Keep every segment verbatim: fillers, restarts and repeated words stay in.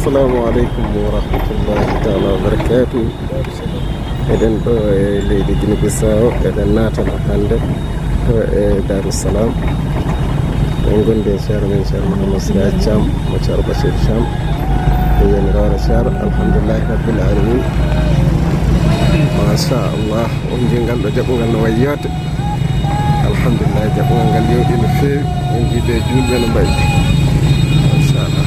Assalamu aleykum wa rahmatullahi taala wa barakatuh. Eɗen ɗo e leydi Guinée Bissau, eɗen naatana hannde ɗo e Darou Salam. En gondi e ceerno men, ceerno Mouhammad Sila Thiam, mo ceerno Bachir Thiam. E yamiroore ceerno, alhamdulillahi rabbil alamin. Machallah, on njiingal ɗo jaɓɓungal no wayi yoote. Alhamdulillah, jaɓɓungal ngal yooɗi no feewi. En njiiɓe juulɓe no mbayi. Machallah.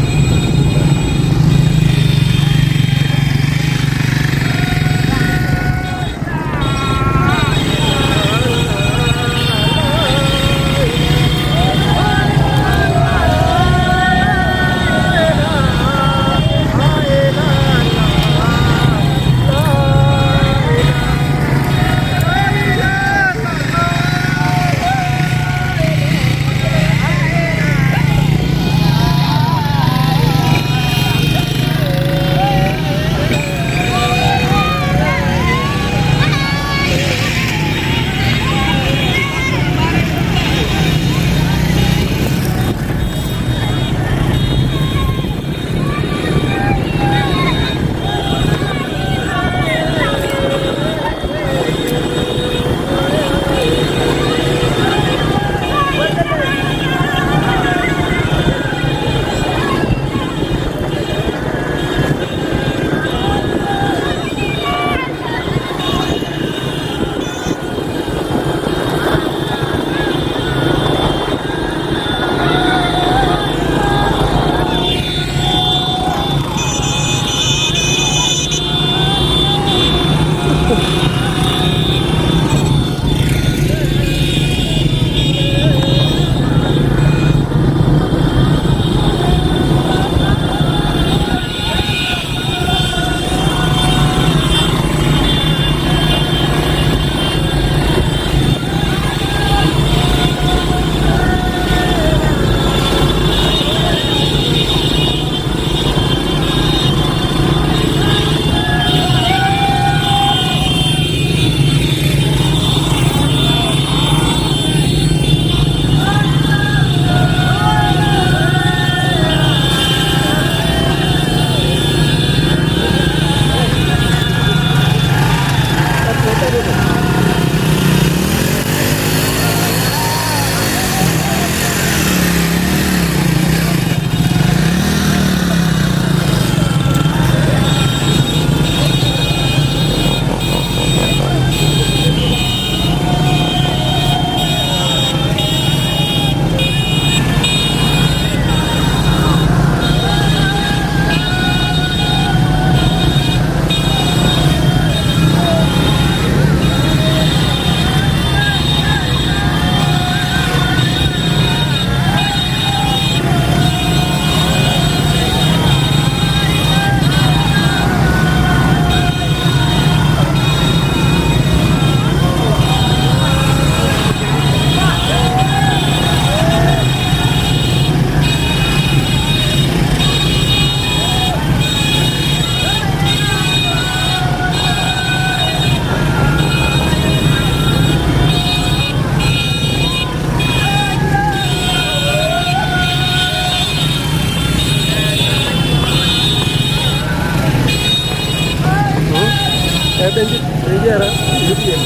Eɓe nji-, ɓe njiyata, ɓe njiya.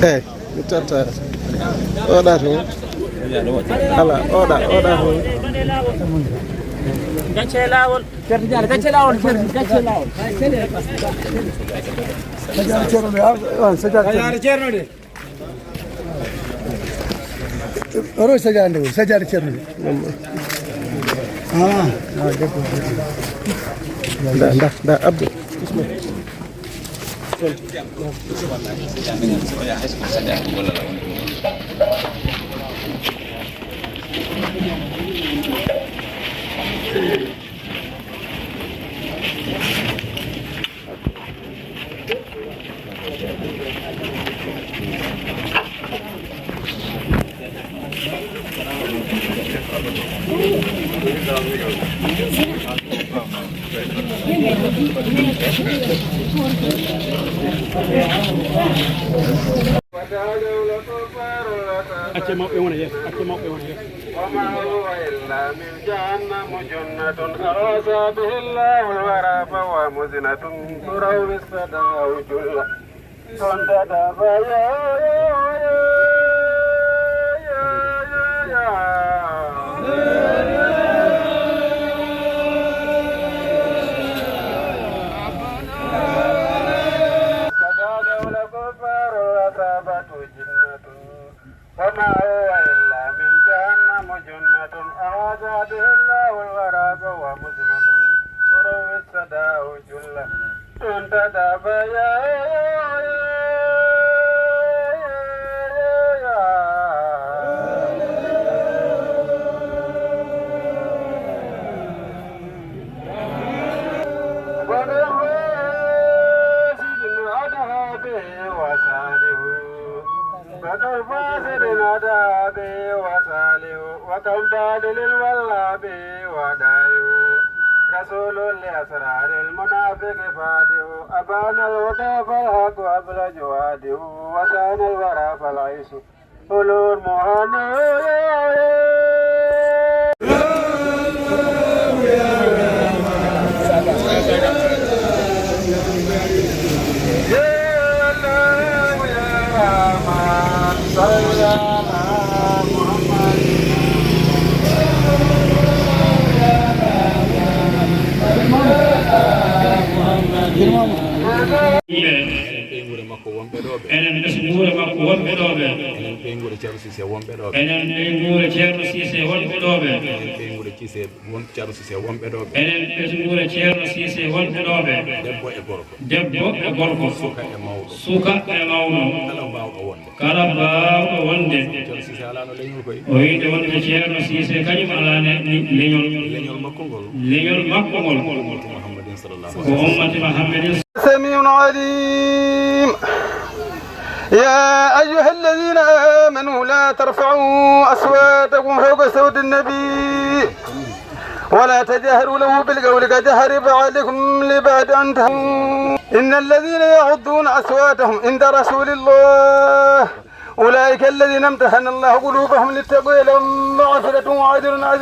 Eeyi, mi totta. Oɗa to. Ala, oɗa, oɗa to. Gacce lawol. Ceerno Diallo, gacce lawol, Ceerno, gacce lawol. Sajjaade Ceerno de, ah, ah, sajjaade Ceerno. Sajjaade Ceerno de. Oro sajjaade de, sajjaade Ceerno de. Ah, ah, debbo. Nda, nda, nda, Abdou. Bismillah. Acce mawɓe wona yeeso, acce mawɓe wona yeeso. وما هو إلا من جهنم جنة أعاذ به الله الورى فهو مزنة تروي الصدى أو جلة. وما هو إلا من جهنم جنة أعاذ به الله الورى فهو مزنة تروي الصدى أو جلة. فكم فاسد أتى به وصالح، وكم باطل ولى به وداعي. رسول لأسرار المنافق فاتح، أبان الهدى فالحق أبلج وادع، وسان الورى فالعيش حلو مهنا. Enen ɓesnguure makko wonɓe ɗo ɓe. Enen ɓesnguure makko wonɓe ɗo ɓe. Enen ɓesnguure Ceerno Siise wonɓe ɗo ɓe. Enen ɓesnguure Ceerno Siise wonɓe ɗo ɓe. Enen ɓesnguure Ceerno Siise won-, Ceerno Siise wonɓe ɗo ɓe. Enen ɓesnguure Ceerno Siise wonɓe ɗo ɓe. Debbo e gorko. Debbo e gorko. Suka e mawɗo. Suka e mawɗo. Kala mbaawɗo wonde. Kala mbaawɗo wonde. Ceerno Siise alaano leñol koy. O wiide wonde Ceerno Siise kañum alaano leñol. Leñol makko ngol. Leñol makko ngol. Ummatu Muhammadin sallallahu alaihi wasallam. Ko ummati Muhammadin. سميع عليم. يا أيها الذين آمنوا لا ترفعوا أصواتكم فوق صوت النبي ولا تجهروا له بالقول كجهر بعضكم لبعض أن تحبط. إن الذين يغضون أصواتهم عند رسول الله أولئك الذين امتحن الله قلوبهم للتقوى لهم مغفرة وأجر عظيم.